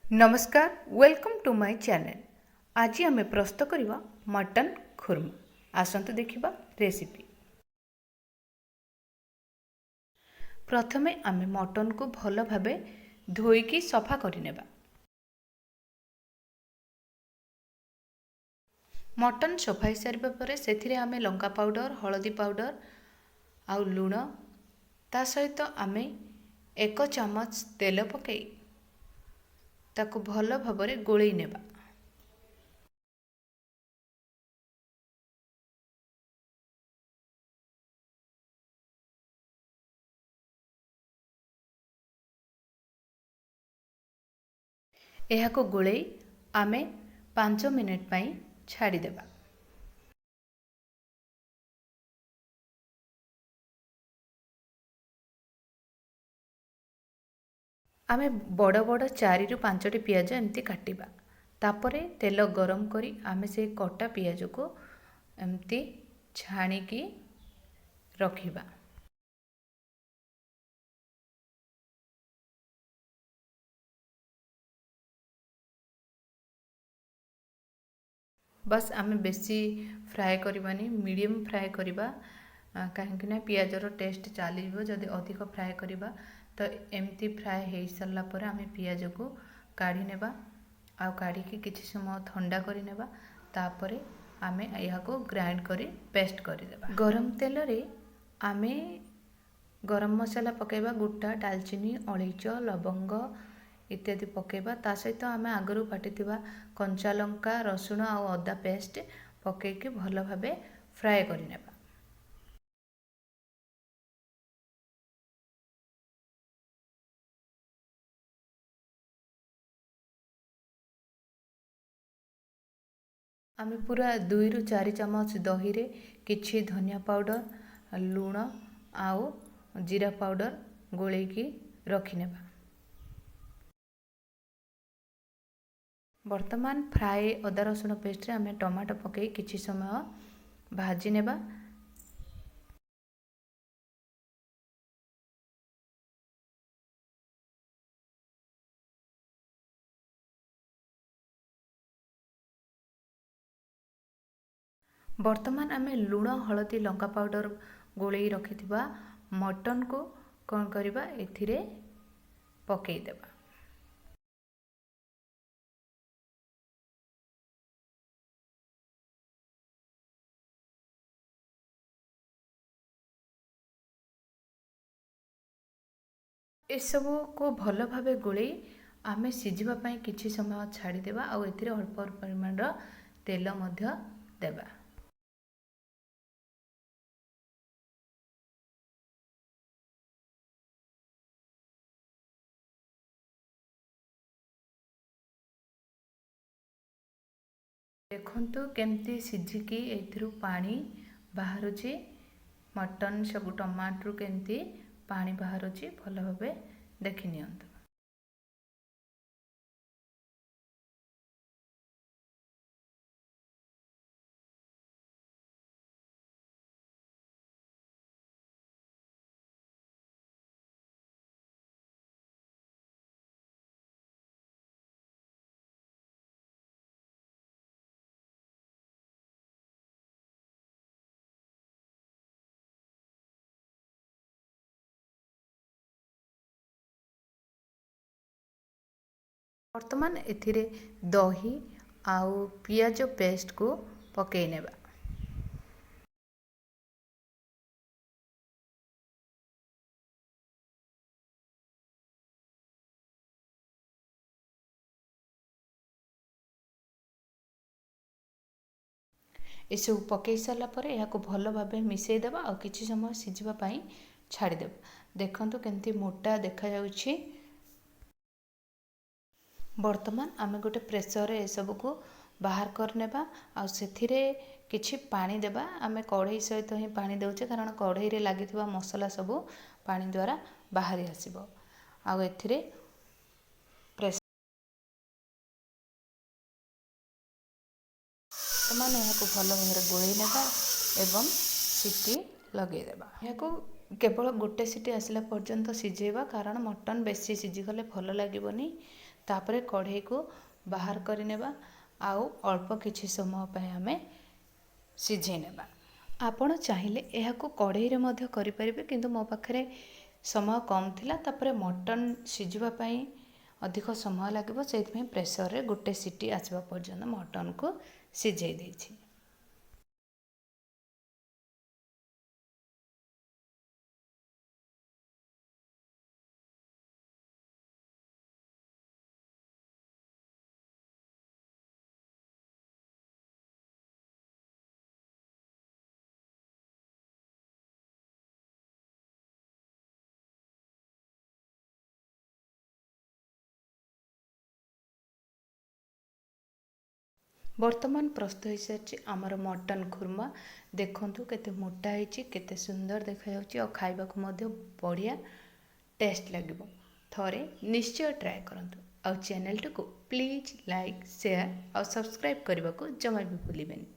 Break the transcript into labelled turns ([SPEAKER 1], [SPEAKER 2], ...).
[SPEAKER 1] ନମସ୍କାର, welcome to my channel. ଆଜି ଆମେ ପ୍ରସ୍ତୁତ କରିବା ମଟନ୍ ଖୁର୍ମା। ଆସନ୍ତୁ ଦେଖିବା ରେସିପି। ପ୍ରଥମେ ଆମେ ମଟନ୍କୁ ଭଲ ଭାବେ ଧୋଇକି ସଫା କରିନେବା। ମଟନ୍ ସଫା ହେଇସାରିବା ପରେ ସେଥିରେ ଆମେ ଲଙ୍କା ପାଉଡ଼ର, ହଳଦୀ ପାଉଡ଼ର ଆଉ ଲୁଣ, ତା ସହିତ ଆମେ 1 ଚାମଚ ତେଲ ପକାଇ ତାକୁ ଭଲ ଭାବରେ ଗୋଳେଇ ନେବା। ଏହାକୁ ଗୋଳେଇ ଆମେ 5 ମିନିଟ୍ ପାଇଁ ଛାଡ଼ିଦେବା। ଆମେ ବଡ଼ ବଡ଼ 4ରୁ 5ଟି ପିଆଜ ଏମିତି କାଟିବା। ତାପରେ ତେଲ ଗରମ କରି ଆମେ ସେଇ କଟା ପିଆଜକୁ ଏମିତି ଛାଣିକି ରଖିବା। ବାସ୍, ଆମେ ବେଶୀ ଫ୍ରାଏ କରିବାନି, ମିଡ଼ିୟମ୍ ଫ୍ରାଏ କରିବା, କାହିଁକିନା ପିଆଜର ଟେଷ୍ଟ ଚାଲିଯିବ ଯଦି ଅଧିକ ଫ୍ରାଏ କରିବା। ତ ଏମିତି ଫ୍ରାଏ ହେଇସାରିଲା ପରେ ଆମେ ପିଆଜକୁ କାଢ଼ି ନେବା ଆଉ କାଢ଼ିକି କିଛି ସମୟ ଥଣ୍ଡା କରିନେବା। ତାପରେ ଆମେ ଏହାକୁ ଗ୍ରାଇଣ୍ଡ କରି ପେଷ୍ଟ କରିଦେବା। ଗରମ ତେଲରେ ଆମେ ଗରମ ମସଲା ପକାଇବା, ଗୋଟା ଡାଲଚିନି, ଅଳେଇଚ, ଲବଙ୍ଗ ଇତ୍ୟାଦି ପକାଇବା। ତା ସହିତ ଆମେ ଆଗରୁ ବାଟିଥିବା କଞ୍ଚା ଲଙ୍କା, ରସୁଣ ଆଉ ଅଦା ପେଷ୍ଟ ପକାଇକି ଭଲ ଭାବେ ଫ୍ରାଏ କରିନେବା। ଆମେ ପୁରା 2ରୁ 4 ଚାମଚ ଦହିରେ କିଛି ଧନିଆ ପାଉଡ଼ର, ଲୁଣ ଆଉ ଜିରା ପାଉଡ଼ର ଗୋଳେଇକି ରଖିନେବା। ବର୍ତ୍ତମାନ ଫ୍ରାଏ ଅଦା ରସୁଣ ପେଷ୍ଟରେ ଆମେ ଟମାଟୋ ପକାଇ କିଛି ସମୟ ଭାଜି ନେବା। ବର୍ତ୍ତମାନ ଆମେ ଲୁଣ, ହଳଦୀ, ଲଙ୍କା ପାଉଡ଼ର ଗୋଳେଇ ରଖିଥିବା ମଟନ୍କୁ କ'ଣ କରିବା, ଏଥିରେ ପକାଇଦେବା। ଏସବୁକୁ ଭଲ ଭାବେ ଗୋଳେଇ ଆମେ ସିଝିବା ପାଇଁ କିଛି ସମୟ ଛାଡ଼ିଦେବା ଆଉ ଏଥିରେ ଅଳ୍ପ ପରିମାଣର ତେଲ ମଧ୍ୟ ଦେବା। ଦେଖନ୍ତୁ କେମିତି ସିଝିକି ଏଥିରୁ ପାଣି ବାହାରୁଛି। ମଟନ୍ ସବୁ ଟମାଟୋରୁ କେମିତି ପାଣି ବାହାରୁଛି ଭଲ ଭାବେ ଦେଖି ନିଅନ୍ତୁ। ବର୍ତ୍ତମାନ ଏଥିରେ ଦହି ଆଉ ପିଆଜ ପେଷ୍ଟକୁ ପକାଇ ନେବା। ଏସବୁ ପକାଇ ସାରିଲା ପରେ ଏହାକୁ ଭଲ ଭାବେ ମିଶାଇ ଦେବା ଆଉ କିଛି ସମୟ ସିଝିବା ପାଇଁ ଛାଡ଼ିଦେବା। ଦେଖନ୍ତୁ କେମିତି ମୋଟା ଦେଖାଯାଉଛି। ବର୍ତ୍ତମାନ ଆମେ ଗୋଟେ ପ୍ରେସରରେ ଏସବୁକୁ ବାହାର କରିନେବା ଆଉ ସେଥିରେ କିଛି ପାଣି ଦେବା। ଆମେ କଢ଼େଇ ସହିତ ହିଁ ପାଣି ଦେଉଛେ, କାରଣ କଢ଼େଇରେ ଲାଗିଥିବା ମସଲା ସବୁ ପାଣି ଦ୍ୱାରା ବାହାରି ଆସିବ। ଆଉ ଏଥିରେ ବର୍ତ୍ତମାନ ଏହାକୁ ଭଲ ଭାବରେ ଗୋଳେଇ ନେବା ଏବଂ ସିଟି ଲଗାଇଦେବା। ଏହାକୁ କେବଳ ଗୋଟେ ସିଟି ଆସିଲା ପର୍ଯ୍ୟନ୍ତ ସିଝେଇବା, କାରଣ ମଟନ୍ ବେଶୀ ସିଝିଗଲେ ଭଲ ଲାଗିବନି। ତାପରେ କଢ଼େଇକୁ ବାହାର କରିନେବା ଆଉ ଅଳ୍ପ କିଛି ସମୟ ପାଇଁ ଆମେ ସିଝେଇ ନେବା। ଆପଣ ଚାହିଁଲେ ଏହାକୁ କଢ଼େଇରେ ମଧ୍ୟ କରିପାରିବେ, କିନ୍ତୁ ମୋ ପାଖରେ ସମୟ କମ୍ ଥିଲା, ତାପରେ ମଟନ୍ ସିଝିବା ପାଇଁ ଅଧିକ ସମୟ ଲାଗିବ, ସେଇଥିପାଇଁ ପ୍ରେସରରେ ଗୋଟେ ସିଟି ଆସିବା ପର୍ଯ୍ୟନ୍ତ ମଟନ୍କୁ ସିଝେଇ ଦେଇଛି। ବର୍ତ୍ତମାନ ପ୍ରସ୍ତୁତ ହୋଇସାରିଛି ଆମର ମଟନ୍ ଖୁର୍ମା। ଦେଖନ୍ତୁ କେତେ ମୋଟା ହେଇଛି, କେତେ ସୁନ୍ଦର ଦେଖାଯାଉଛି, ଆଉ ଖାଇବାକୁ ମଧ୍ୟ ବଢ଼ିଆ ଟେଷ୍ଟ ଲାଗିବ। ଥରେ ନିଶ୍ଚୟ ଟ୍ରାଏ କରନ୍ତୁ, ଆଉ ଚ୍ୟାନେଲଟିକୁ ପ୍ଲିଜ୍ ଲାଇକ୍, ସେୟାର ଆଉ ସବସ୍କ୍ରାଇବ୍ କରିବାକୁ ଜମା ବି ଭୁଲିବେନି।